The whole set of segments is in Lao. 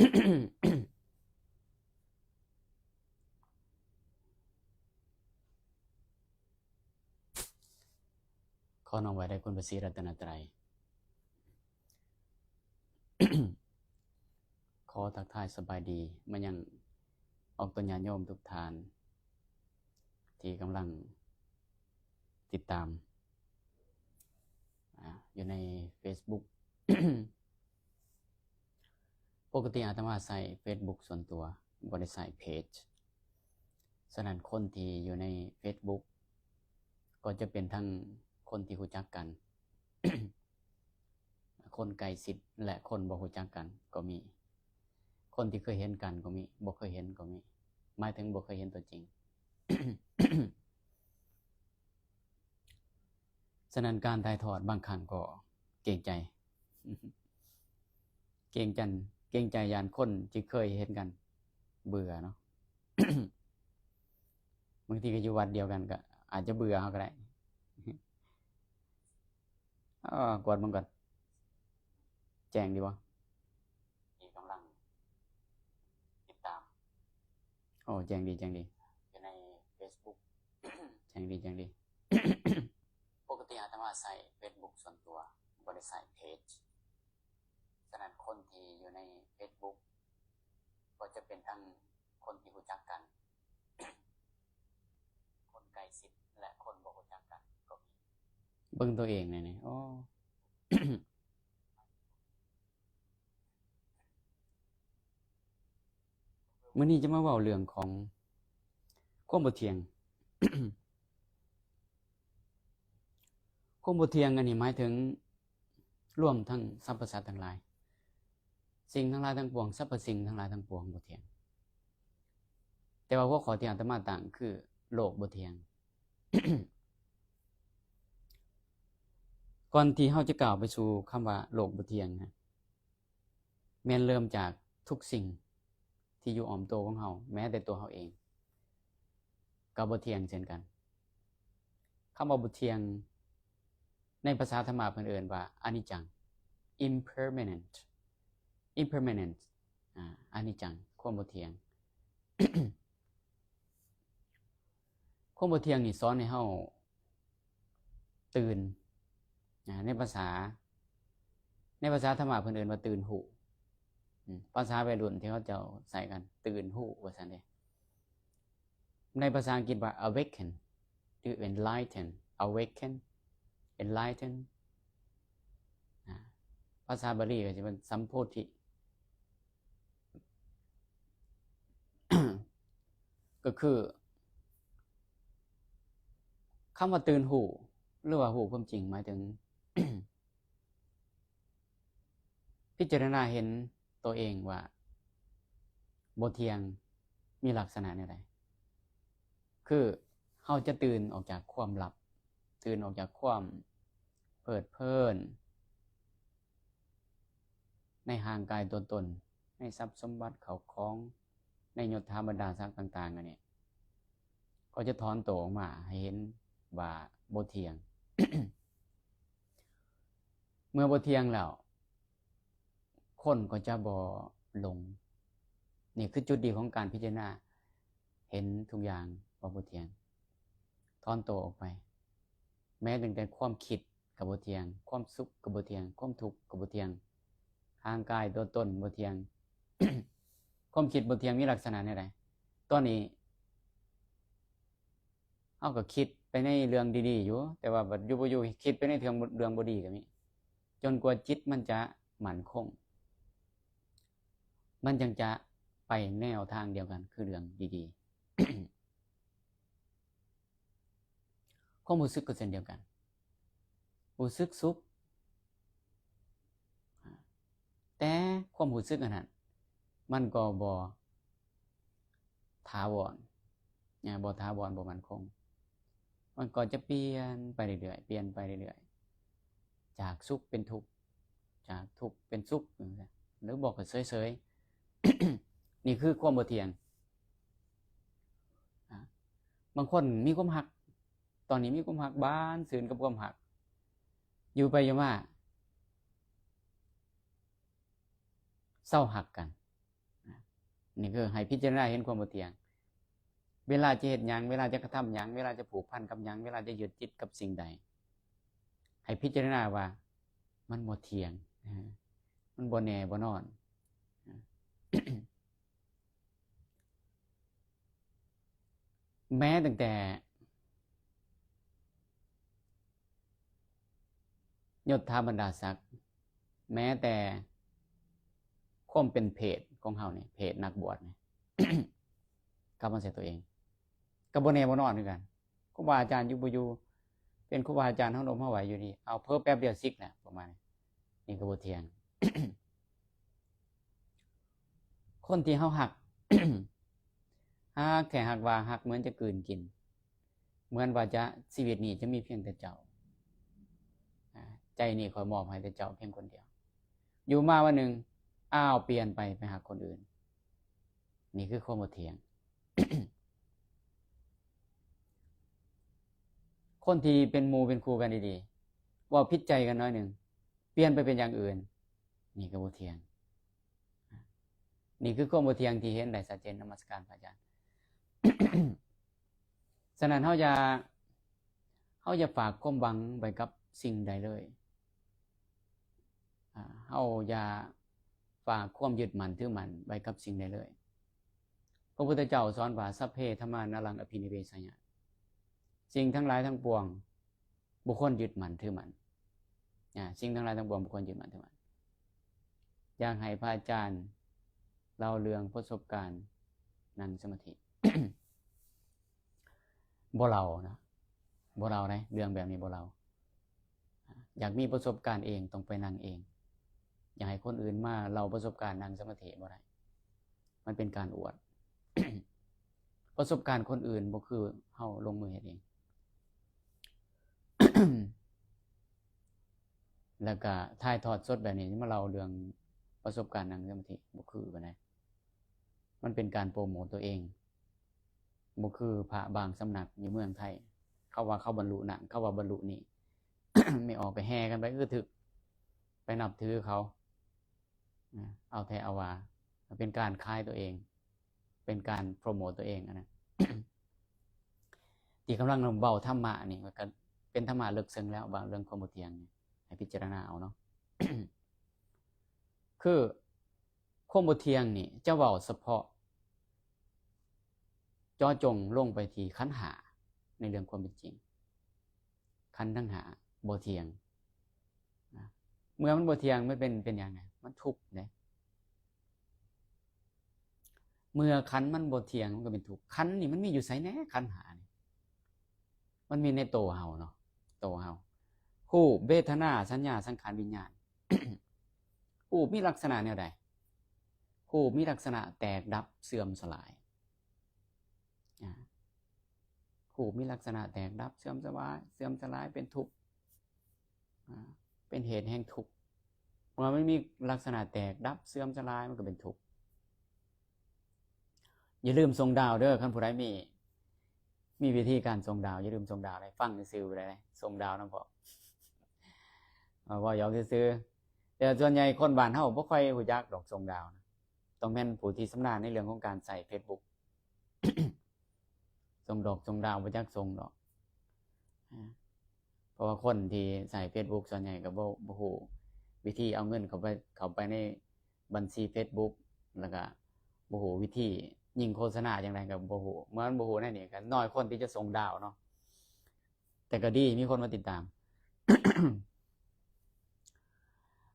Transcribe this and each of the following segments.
ຂໍນ້ອມໄຫວ້ແດ່ຄຸນພະສີລັດຕະນະໄຕ. ຂໍທັກທາຍສະບາຍດີມາຍັງອອກຕົນຍາດໂຍມທຸກທ່ານ ທີ່ກຳລັງຕິດຕາມ ອາ ຢູ່ໃນເຟສບຸກ. ປົກກະຕິອາດຕະມາໃຊ້ເຟສບຸກສ່ວນຕົວ, ບໍ່ໄດ້ໃຊ້ເພຈ. ສະນັ້ນຄົນທີ່ຢູ່ໃນເຟສບຸກກໍຈະເປັນທັງຄົນທີ່ຮູ້ຈັກກັນ, ຄົນໃກ້ຊິດ ແລະ ຄົນບໍ່ຮູ້ຈັກກັນກໍມີ, ຄົນທີ່ເຄີຍເຫັນກັນກໍມີ, ບໍ່ເຄີຍເຫັນກໍມີ, ໝາຍເຖິງບໍ່ເຄີຍເຫັນຕົວຈິງ. ສະນັ້ນການຖ່າຍທອດບາງຄັ້ງກໍເກງໃຈ, ເກງຈັນ, ເກງໃຈຢ້ານຄົນທີ່ເຄີຍເຫັນກັນເບື່ອເນາະ. ບາງທີກໍຢູ່ວັດດຽວກັນກໍອາດຈະເບື່ອເຮົາກໍໄດ້. ເອີ ກວດເບິ່ງກ່ອນ ແຈ້ງດີບໍ່? ທີ່ກຳລັງຕິດຕາມ. ໂອ້ ແຈ້ງດີ, ແຈ້ງດີ. ຢູ່ໃນເຟສບຸກ. ແຈ້ງດີ, ແຈ້ງດີ. ປົກກະຕິອາດຕະມາໃຊ້ເຟສບຸກສ່ວນຕົວ, ບໍ່ໄດ້ໃຊ້ເພຈ. ສະນັ້ນຄົນທີ່ຢູ່ໃນເຟສບຸກກໍຈະເປັນທັງຄົນທີ່ຮູ້ຈັກກັນ, ຄົນໃກ້ຊິດ ແລະ ຄົນບໍ່ຮູ້ຈັກກັນກໍມີ. ເບິ່ງຕົວເອງແດ່ນີ້. ໂອ້ ມື້ນີ້ຈະມາເວົ້າເລື່ອງຂອງຄວາມບໍ່ທ່ຽງ. ຄວາມບໍ່ທ່ຽງອັນນີ້ໝາຍເຖິງລວມທັງສັບພະສັດທັງຫຼາຍ, ສິ່ງທັງຫຼາຍທັງປວງ, ສັບພະສິ່ງທັງຫຼາຍທັງປວງບໍ່ທ່ຽງ. ແຕ່ວ່າຫົວຂໍ້ທີ່ອາດຕະມາຕັ້ງຄືໂລກບໍ່ທ່ຽງ. ກ່ອນທີ່ເຮົາຈະກ້າວໄປສູ່ຄຳວ່າໂລກບໍ່ທ່ຽງນະ, ແມ່ນເລີ່ມຈາກທຸກສິ່ງທີ່ຢູ່ອ້ອມໂຕຂອງເຮົາ, ແມ້ແຕ່ຕົວເຮົາເອງກໍບໍ່ທ່ຽງເຊັ່ນກັນ. ຄຳວ່າບໍ່ທ່ຽງໃນພາສາທຳມະເພິ່ນເອີ້ນວ່າອະນິດຈັງ, impermanent, impermanent, ອາ ອະນິດຈັງ, ຄວາມບໍ່ທ່ຽງ. ຄວາມບໍ່ທ່ຽງນີ້ສອນໃຫ້ເຮົາຕື່ນ ອາ ໃນພາສາ ໃນພາສາທຳມະເພິ່ນເອີ້ນວ່າຕື່ນຮູ້. ອາ ພາສາໄວລຸ້ນທີ່ເຂົາເຈົ້າໃຊ້ກັນ ຕື່ນຮູ້ວ່າຊັ້ນເດ. ໃນພາສາອັງກິດວ່າ awaken ຫຼື enlighten, awaken, enlighten. ອາ ພາສາບາລີກໍຈະເປັນສຳໂພທິ. ກໍຄືຄຳວ່າຕື່ນຮູ້ ຫຼືວ່າຮູ້ຄວາມຈິງ ໝາຍເຖິງພິຈາລະນາເຫັນໂຕເອງວ່າບໍ່ທ່ຽງ ມີລັກສະນະແນວໃດ? ຄືເຮົາຈະຕື່ນອອກຈາກຄວາມຫຼັບ, ຕື່ນອອກຈາກຄວາມເພີດເພີນ ໃນຮ່າງກາຍຕົວຕົນ, ໃນຊັບສົມບັດເຂົ້າຂອງ, ໃນຍົດຖາບັນດາສັກຕ່າງໆ ອັນນີ້ ກໍຈະຖອນໂຕອອກມາໃຫ້ເຫັນວ່າບໍ່ທ່ຽງ. ເມື່ອບໍ່ທ່ຽງແລ້ວ ຄົນກໍຈະບໍ່ຫຼົງ. ນີ້ຄືຈຸດດີຂອງການພິຈາລະນາເຫັນທຸກຢ່າງວ່າບໍ່ທ່ຽງ, ຖອນໂຕອອກໄປ. ແມ້ຕັ້ງແຕ່ຄວາມຄິດກໍບໍ່ທ່ຽງ, ຄວາມສຸກກໍບໍ່ທ່ຽງ, ຄວາມທຸກກໍບໍ່ທ່ຽງ, ຮ່າງກາຍຕົວຕົນບໍ່ທ່ຽງ. ຄວາມຄິດບໍ່ທ່ຽງມີລັກສະນະແນວໃດ? ຕອນນີ້ເຮົາກໍຄິດໄປໃນເລື່ອງດີໆຢູ່, ແຕ່ວ່າບັດຢູ່ບໍ່ຢູ່ຄິດໄປໃນເລື່ອງ ເລື່ອງບໍ່ດີກໍມີ, ຈົນກວ່າຈິດມັນຈະໝັ້ນຄົງ, ມັນຈັ່ງຈະໄປແນວທາງດຽວກັນ ຄືເລື່ອງດີໆ. ຄວາມຮູ້ສຶກກໍເຊັ່ນດຽວກັນ, ຮູ້ສຶກສຸກ, ແຕ່ຄວາມຮູ້ສຶກອັນນັ້ນ ມັນກໍບໍ່ຖາວອນ, ນະ, ບໍ່ຖາວອນ, ບໍ່ໝັ້ນຄົງ. ມັນກໍຈະປ່ຽນໄປເລື້ອຍໆ, ປ່ຽນໄປເລື້ອຍໆ, ຈາກສຸກເປັນທຸກ, ຈາກທຸກເປັນສຸກ ຫຼືບໍ່ກໍເສີຍໆ. ນີ້ຄືຄວາມບໍ່ທ່ຽງ. ອາ ບາງຄົນມີຄວາມຮັກ, ຕອນນີ້ມີຄວາມຮັກ, ບານຊື່ນກັບຄວາມຮັກ, ຢູ່ໄປຢູ່ມາເຊົາຮັກກັນ. ນີ້ຄືໃຫ້ພິຈາລະນາເຫັນຄວາມບໍ່ທ່ຽງ. ເວລາຈະເຮັດຫຍັງ, ເວລາຈະກະທຳຫຍັງ, ເວລາຈະຜູກພັນກັບຫຍັງ, ເວລາຈະຍຶດຕິດກັບສິ່ງໃດ, ໃຫ້ພິຈາລະນາວ່າມັນບໍ່ທ່ຽງ, ມັນບໍ່ແນ່ບໍ່ນອນ. ແມ້ຕັ້ງແຕ່ຍົດຖາບັນດາສັກ, ແມ້ແຕ່ຄວາມເປັນເພດຂອງເຮົານີ້, ເພດນັກບວດນີ້ ກັບມາໃສ່ຕົວເອງ ກໍບໍ່ແນ່ບໍ່ນອນຄືກັນ. ຄູບາອາຈານຢູ່ບໍ່ຢູ່, ເປັນຄູບາອາຈານເຮົາລົມເຮົາໄຫວຢູ່ດີ, ເອົາ ເຜີແປັບດຽວສິກແຫຼະ ປະມານນີ້. ນີ້ກໍບໍ່ທ່ຽງ. ຄົນທີ່ເຮົາຮັກ, ຮັກແທ້ຮັກວ່າ, ຮັກເໝືອນຈະກືນກິນ, ເໝືອນວ່າຈະ, ຊີວິດນີ້ຈະມີພຽງແຕ່ເຈົ້າ, ອາ, ໃຈນີ້ຂ້ອຍມອບໃຫ້ແຕ່ເຈົ້າພຽງຄົນດຽວ. ຢູ່ມາວັນໜຶ່ງ, ອ້າວ, ປ່ຽນໄປ, ໄປຮັກຄົນອື່ນ. ນີ້ຄືຄວາມບໍ່ທ່ຽງ. ຄົນທີ່ເປັນໝູ່ເປັນຄູ່ກັນດີໆ ເວົ້າຜິດໃຈກັນໜ້ອຍໜຶ່ງ, ປ່ຽນໄປເປັນຢ່າງອື່ນ, ນີ້ກໍບໍ່ທ່ຽງ. ນີ້ຄືຄວາມບໍ່ທ່ຽງທີ່ເຫັນໄດ້ຊັດເຈນ. ນະມັດສະການພະອາຈານ. ສະນັ້ນເຮົາຢ່າ, ເຮົາຢ່າຝາກຄວາມຫວັງໄວ້ກັບສິ່ງໃດເລີຍ. ອາ, ເຮົາຢ່າຝາກຄວາມຍຶດໝັ້ນຖືໝັ້ນໄວ້ກັບສິ່ງໃດເລີຍ. ພະພຸດທະເຈົ້າສອນວ່າ ສັບເພທຳມານາລັງອະພິນິເວຊະຍະ, ສິ່ງທັງຫຼາຍທັງປວງບໍ່ຄວນຍຶດໝັ້ນຖືໝັ້ນ. ອາ, ສິ່ງທັງຫຼາຍທັງປວງບໍ່ຄວນຍຶດໝັ້ນຖືໝັ້ນ. ຢາກໃຫ້ພະອາຈານເລົ່າເລື່ອງປະສົບການນັ່ງສະມາທິ. ບໍ່ເລົ່ານະ, ບໍ່ເລົ່າເດ້, ເລື່ອງແບບນີ້ບໍ່ເລົ່າ. ຢາກມີປະສົບການເອງ, ຕ້ອງໄປນັ່ງເອງ. ຢາກໃຫ້ຄົນອື່ນມາເລົ່າປະສົບການນັ່ງສະມາທິບໍ່ໄດ້. ມັນເປັນການອວດ. ປະສົບການຄົນອື່ນບໍ່ຄືເຮົາລົງມືເຮັດເອງ. ແລ້ວກະຖ່າຍທອດສົດແບບນີ້ ມາເລົ່າເລື່ອງປະສົບການນັ່ງສະມາທິ ບໍ່ຄືປານໃດ. ມັນເປັນການໂປຣໂມດຕົວເອງ. ບໍ່ຄືພະບາງສຳນັກຢູ່ເມືອງໄທ, ເຂົາວ່າເຂົາບັນລຸນັ້ນ, ເຂົາວ່າບັນລຸນີ້, ແມ່ອອກໄປແຫ່ກັນໄປອຶດທຶກ, ໄປນັບຖືເຂົາ, ເອົາແທ້ເອົາວ່າ, ເປັນການຂາຍຕົວເອງ, ເປັນການໂປຣໂມດຕົວເອງ. ອັນນັ້ນ ທີ່ກຳລັງເວົ້າທຳມະນີ້ ມັນກໍເປັນທຳມະເລິກເຊິ່ງແລ້ວ, ເວົ້າເລື່ອງຄວາມບໍ່ທ່ຽງນີ້ ໃຫ້ພິຈາລະນາເອົາເນາະ. ຄື ຄວາມບໍ່ທ່ຽງນີ້ຈະເວົ້າສະເພາະ ເຈາະຈົງລົງໄປທີ່ຂັນຫ້າ ໃນເລື່ອງຄວາມເປັນຈິງ. ຂັນທັງຫ້າບໍ່ທ່ຽງນະ. ເມື່ອມັນບໍ່ທ່ຽງ ມັນເປັນ, ເປັນຫຍັງນະ? ມັນທຸກເດ້. ເມື່ອຂັນມັນບໍ່ທ່ຽງ ມັນກໍເປັນທຸກ. ຂັນນີ້ມັນມີຢູ່ໃສແດ່? ຂັນຫ້ານີ້ ມັນມີໃນໂຕເຮົາເນາະ, ໂຕເຮົາ. ຮູບ, ເວທະນາ, ສັນຍາ, ສັງຂານ, ວິນຍານ. ຮູບມີລັກສະນະແນວໃດ? ຮູບມີລັກສະນະແຕກດັບເສື່ອມສະຫຼາຍ. ອາ, ຮູບມີລັກສະນະແຕກດັບເສື່ອມສະຫຼາຍ, ເສື່ອມສະຫຼາຍເປັນທຸກ. ອາ, ເປັນເຫດແຫ່ງທຸກ. ເມື່ອມັນມີລັກສະນະແຕກດັບເສື່ອມສະຫຼາຍ ມັນກໍເປັນທຸກ. ຢ່າລືມສົ່ງດາວເດີ, ຄັນຜູ້ໃດມີ, ມີວິທີການສົ່ງດາວ, ຢ່າລືມສົ່ງດາວເດີ. ຟັງຊື່ໆ ບໍ່ໄດ້ເດີ, ສົ່ງດາວນຳພ້ອມ. ເວົ້າຫຍອກຊື່ໆ ແຕ່ສ່ວນໃຫຍ່ຄົນບ້ານເຮົາບໍ່ຄ່ອຍຮູ້ຈັກດອກສົ່ງດາວນະ. ຕ້ອງແມ່ນຜູ້ທີ່ຊຳນານໃນເລື່ອງຂອງການໃຊ້ເຟສບຸກ. ສົ່ງດອກສົ່ງດາວບໍ່ຈັກສົ່ງດອກ. ເພາະວ່າຄົນທີ່ໃຊ້ເຟສບຸກສ່ວນໃຫຍ່ກໍບໍ່, ບໍ່ຮູ້ວິທີເອົາເງິນເຂົ້າໄປ, ເຂົ້າໄປໃນບັນຊີເຟສບຸກ, ແລ້ວກໍບໍ່ຮູ້ວິທີຍິງໂຄສະນາຈັ່ງໃດກໍບໍ່ຮູ້. ເມື່ອມັນບໍ່ຮູ້ແນວນີ້ ກໍນ້ອຍຄົນທີ່ຈະສົ່ງດາວເນາະ. ແຕ່ກໍດີ ມີຄົນມາຕິດຕາມ.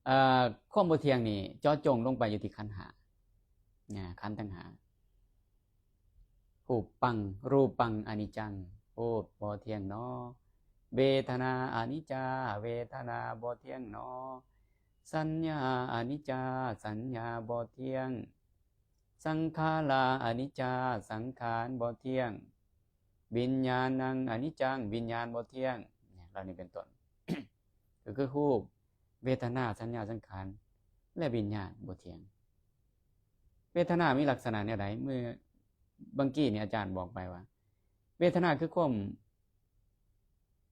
ເອີ, ຄວາມບໍ່ທ່ຽງນີ້ເຈາະຈົງລົງໄປຢູ່ທີ່ຂັນຫ້າ, ນະ, ຂັນທັງຫ້າ. ຮູບປັງ, ຮູບປັງອະນິດຈັງ, ຮູບບໍ່ທ່ຽງໜໍ. ເວທະນາອະນິດຈາ, ເວທະນາບໍ່ທ່ຽງໜໍ. ສັນຍາອະນິດຈາ, ສັນຍາບໍ່ທ່ຽງ. ສັງຂາລາອະນິດຈາ, ສັງຂານບໍ່ທ່ຽງ. ວິນຍານັງອະນິດຈັງ, ວິນຍານບໍ່ທ່ຽງ. ເຫຼົ່ານີ້ເປັນຕົ້ນ. ກໍຄືຮູບ, ເວທະນາ, ສັນຍາ, ສັງຂານ ແລະ ວິນຍານບໍ່ທ່ຽງ. ເວທະນາມີລັກສະນະແນວໃດ? ເມື່ອບາງກີ້ນີ້ອາຈານບອກໄປວ່າ ເວທະນາຄືຄວາມ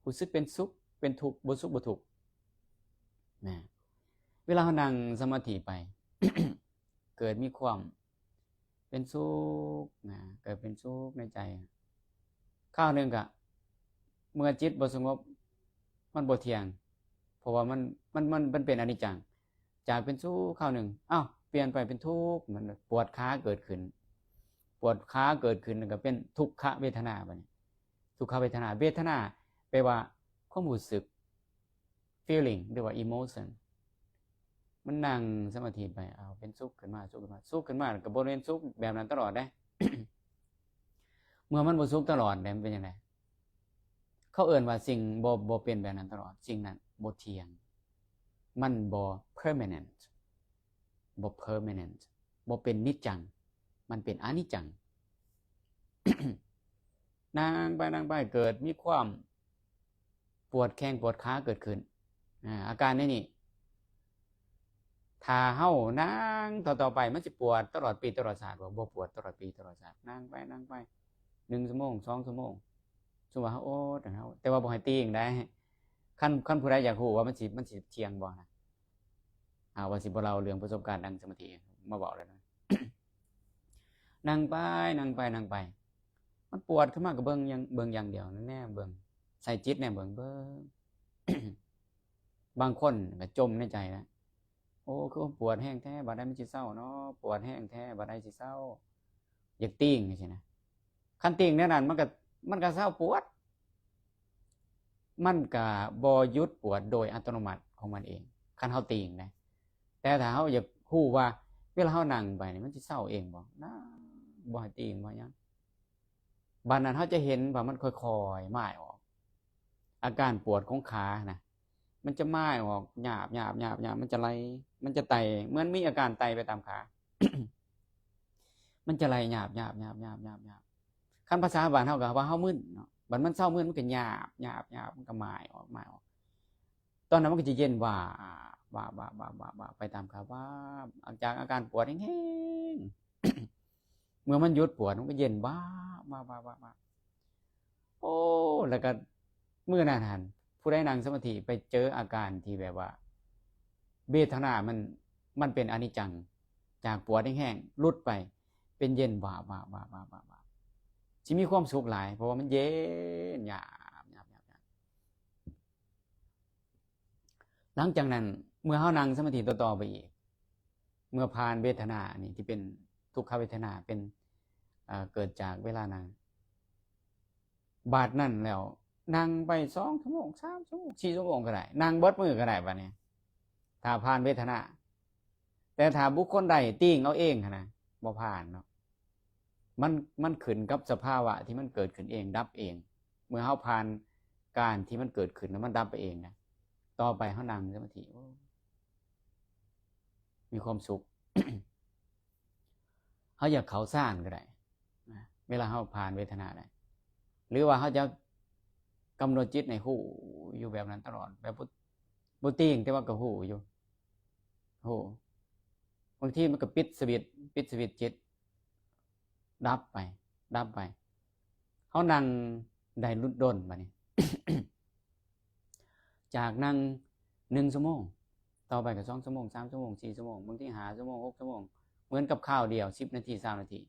ຮູ້ສຶກເປັນສຸກ, ເປັນທຸກ, ບໍ່ສຸກ, ບໍ່ທຸກ. ນະ, ເວລາເຮົານັ່ງສະມາທິໄປ, ເກີດມີຄວາມ ປັນສຸກນະ ເກີດເປັນສຸກໃນໃຈ. ຄາວໜຶ່ງກະ ເມື່ອຈິດບໍ່ສະຫງົບ ມັນບໍ່ທ່ຽງ ເພາະວ່າມັນ ມັນ ມັນ ມັນເປັນອະນິດຈັງ. ຈາກເປັນສຸກຄາວໜຶ່ງ ອ້າວ ປ່ຽນໄປເປັນທຸກ ມັນປວດຂາເກີດຂຶ້ນ ປວດຂາເກີດຂຶ້ນ ແລ້ວກໍເປັນທຸກຂະເວທະນາ ບາດນີ້ ທຸກຂະເວທະນາ ເວທະນາແປວ່າຄວາມຮູ້ສຶກ feeling ຫຼືວ່າ emotion. ມັນນັ່ງສະມາທິໄປ ເອົາ ເປັນສຸກຂຶ້ນມາ ສຸກຂຶ້ນມາ ສຸກຂຶ້ນມາ ກໍບໍ່ແມ່ນສຸກແບບນັ້ນຕະຫຼອດເດ້. ເມື່ອມັນບໍ່ສຸກຕະຫຼອດເດ້ ມັນເປັນຈັ່ງໃດ? ເຂົາເອີ້ນວ່າສິ່ງບໍ່ ບໍ່ເປັນແບບນັ້ນຕະຫຼອດ ສິ່ງນັ້ນບໍ່ທ່ຽງ ມັນບໍ່ permanent ບໍ່ permanent ບໍ່ເປັນນິດຈັງ ມັນເປັນອະນິດຈັງ. ນັ່ງໄປ ນັ່ງໄປ ເກີດມີຄວາມປວດແຂ້ງປວດຂາເກີດຂຶ້ນ ອາ ອາການໃນນີ້ ຖ້າເຮົານັ່ງຕໍ່ໆໄປ ມັນຊິປວດຕະຫຼອດປີຕະຫຼອດຊາດບໍ່? ບໍ່ປວດຕະຫຼອດປີຕະຫຼອດຊາດ. ນັ່ງໄປ ນັ່ງໄປ ໜຶ່ງຊົ່ວໂມງ ສອງຊົ່ວໂມງ ສົມມຸດວ່າເຮົາອົດ ເຮົາ ແຕ່ວ່າບໍ່ໃຫ້ຕິງໄດ໋. ຄັນ ຄັນຜູ້ໃດຢາກຮູ້ວ່າມັນຊິ ມັນຊິທ່ຽງບໍ່ນະ ຫາວ່າຊິບໍ່ເລົ່າເລື່ອງປະສົບການນັ່ງສະມາທິມາເວົ້າແລ້ວນະ. ນັ່ງໄປ ນັ່ງໄປ ນັ່ງໄປ ມັນປວດຂຶ້ນມາກໍເບິ່ງຢ່າງ ເບິ່ງຢ່າງດຽວ ແນມເບິ່ງ ໃສ່ຈິດແນມເບິ່ງ ເບິ່ງ. ບາງຄົນກໍຈົ່ມໃນໃຈນະ ໂອ້ ຄືປວດແຮງແທ້ ບາດໃດມັນຊິເຊົາເນາະ ປວດແຮງແທ້ ບາດໃດຊິເຊົາ ຢາກຕິງຈັ່ງຊີ້ນະ. ຄັນຕິງແນວນັ້ນ ມັນກໍ ມັນກໍເຊົາປວດ ມັນກະບໍ່ຢຸດປວດໂດຍອັດຕະໂນມັດຂອງມັນເອງ ຄັນເຮົາຕິງນະ. ແຕ່ຖ້າເຮົາຢາກຮູ້ວ່າເວລາເຮົານັ່ງໄປນີ້ ມັນຊິເຊົາເອງບໍ່ນະ ບໍ່ໃຫ້ຕິງບໍ່ຫຍັງ ບາດນັ້ນເຮົາຈະເຫັນວ່າມັນຄ່ອຍໆມາຍອອກ ອາການປວດຂອງຂານະ ມັນຈະມາຍອອກ ຍາບໆໆໆ ມັນຈະໄຫຼ ມັນຈະໄຕ່ ເໝືອນມີອາການໄຕ່ໄປຕາມຂາ ມັນຈະໄຫຼຍາບໆໆໆ. ຄັນພາສາບ້ານເຮົາກໍວ່າເຮົາມຶນເນາະ ບັດມັນເຊົາມຶນ ມັນກໍຍາບໆໆ ມັນກໍມາຍອອກ ມາຍອອກ. ຕອນນັ້ນມັນກໍຈະເຢັນວາບ ວາບ ວາບ ວາບ ວາບ ວາບໄປຕາມຂາ ວາບ ຈາກອາການປວດແຮງໆ ເມື່ອມັນຢຸດປວດ ມັນກໍເຢັນວາບ ວາບ ວາບ ວາບ ວາບ. ໂອ້ ແລ້ວກໍມື້ນັ້ນຫັ້ນ ຜູ້ໃດນັ່ງສະມາທິໄປເຈີອາການທີ່ແບບວ່າ ເວທະນາມັນ ມັນເປັນອະນິດຈັງ ຈາກປວດແຮງໆ ຫຼຸດໄປ ເປັນເຢັນວາບ ວາບ ວາບ ວາບ ວາບ ວາບ ຊິມີຄວາມສຸກຫຼາຍ ເພາະວ່າມັນເຢັນ ຍາບ ຍາບ ຍາບ ຍາບ. ຫຼັງຈາກນັ້ນ ເມື່ອເຮົານັ່ງສະມາທິຕໍ່ໆໄປອີກ ເມື່ອຜ່ານເວທະນານີ້ທີ່ເປັນທຸກຂະເວທະນາ ເປັນ ເອີ ເກີດຈາກເວລານັ່ງ ບາດນັ້ນແລ້ວ ນັ່ງໄປສອງຊົ່ວໂມງ ສາມຊົ່ວໂມງ ສີ່ຊົ່ວໂມງກໍໄດ້ ນັ່ງເບິດມື້ກໍໄດ້ບາດນີ້ ຖ້າຜ່ານເວທະນາ. ແຕ່ຖ້າບຸກຄົນໃດຕິງເອົາເອງຫັ້ນນະ ບໍ່ຜ່ານເນາະ ມັນ ມັນຂຶ້ນກັບສະພາວະທີ່ມັນເກີດຂຶ້ນເອງ ດັບເອງ. ເມື່ອເຮົາຜ່ານການທີ່ມັນເກີດຂຶ້ນແລ້ວມັນດັບໄປເອງນະ ຕໍ່ໄປເຮົານັ່ງສະມາທິ ໂອ້ ມີຄວາມສຸກ ເຮົາຢາກເຂົ້າຊານກໍໄດ້ນະ ເວລາເຮົາຜ່ານເວທະນາໄດ້ ຫຼືວ່າເຮົາຈະກຳນົດຈິດໃຫ້ຮູ້ຢູ່ແບບນັ້ນຕະຫຼອດ ແບບບໍ່ ບໍ່ຕິງ ແຕ່ວ່າກໍຮູ້ຢູ່ ຮູ້ ບາງທີມັນກໍປິດສະວິດ ປິດສະວິດຈິດ ດັບໄປ ດັບໄປ ເຮົານັ່ງໄດ້ລຸດດົນບາດນີ້ ຈາກນັ່ງໜຶ່ງຊົ່ວໂມງ ຕໍ່ໄປກໍສອງຊົ່ວໂມງ ສາມຊົ່ວໂມງ ສີ່ຊົ່ວໂມງ ບາງທີຫ້າຊົ່ວໂມງ ຫົກຊົ່ວໂມງ ເໝືອນກັບຄາວດຽວ ສິບນາທີ ຊາວນາທີ.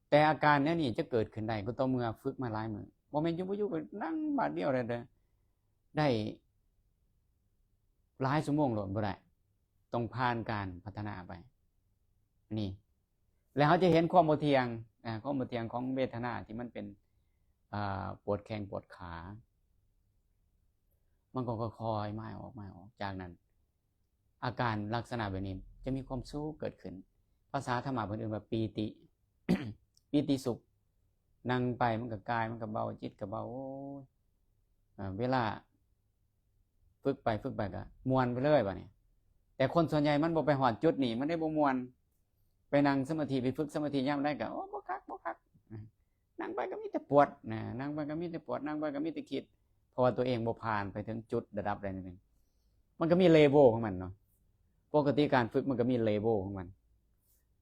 ແຕ່ອາການແນວນີ້ຈະເກີດຂຶ້ນໄດ້ກໍຕໍ່ເມື່ອຝຶກມາຫຼາຍມື້ ບໍ່ແມ່ນຢູ່ບໍ່ຢູ່ກໍນັ່ງບາດດຽວໄດ້ເດີ ໄດ້ຫຼາຍຊົ່ວໂມງໂລດ ບໍ່ໄດ້ ຕ້ອງຜ່ານການພັດທະນາໄປ ນີ້ ແລ້ວເຮົາຈະເຫັນຄວາມບໍ່ທ່ຽງ ອາ ຄວາມບໍ່ທ່ຽງຂອງເວທະນາທີ່ມັນເປັນ ອາ ປວດແຂ້ງປວດຂາ ມັນກໍຄ່ອຍໆມາຍອອກ ມາຍອອກ. ຈາກນັ້ນ ອາການລັກສະນະແບບນີ້ຈະມີຄວາມສຸກເກີດຂຶ້ນ. ພາສາທຳມະເພິ່ນເອີ້ນວ່າປີຕິ ປີຕິສຸກ. ນັ່ງໄປມັນກໍກາຍ ມັນກໍເບົາ ຈິດກໍເບົາ. ໂອ້ຍ ເວລາຝຶກໄປຝຶກໄປກໍມ່ວນໄປເລີຍບາດນີ້. ແຕ່ຄົນສ່ວນໃຫຍ່ມັນບໍ່ໄປຮອດຈຸດນີ້ ມັນໄດ້ບໍ່ມ່ວນ. ໄປນັ່ງສະມາທິ ໄປຝຶກສະມາທິຍາມໃດກໍ ໂອ້ ບໍ່ຄັກ ບໍ່ຄັກ. ນັ່ງໄປກໍມີແຕ່ປວດນະ ນັ່ງໄປກໍມີແຕ່ປວດ ນັ່ງໄປກໍມີແຕ່ຄິດ ເພາະວ່າຕົວເອງບໍ່ຜ່ານໄປເຖິງຈຸດລະດັບໃດໜຶ່ງ. ມັນກໍມີເລເວວຂອງມັນເນາະ ປົກກະຕິການຝຶກມັນກໍມີເລເວວຂອງມັນ.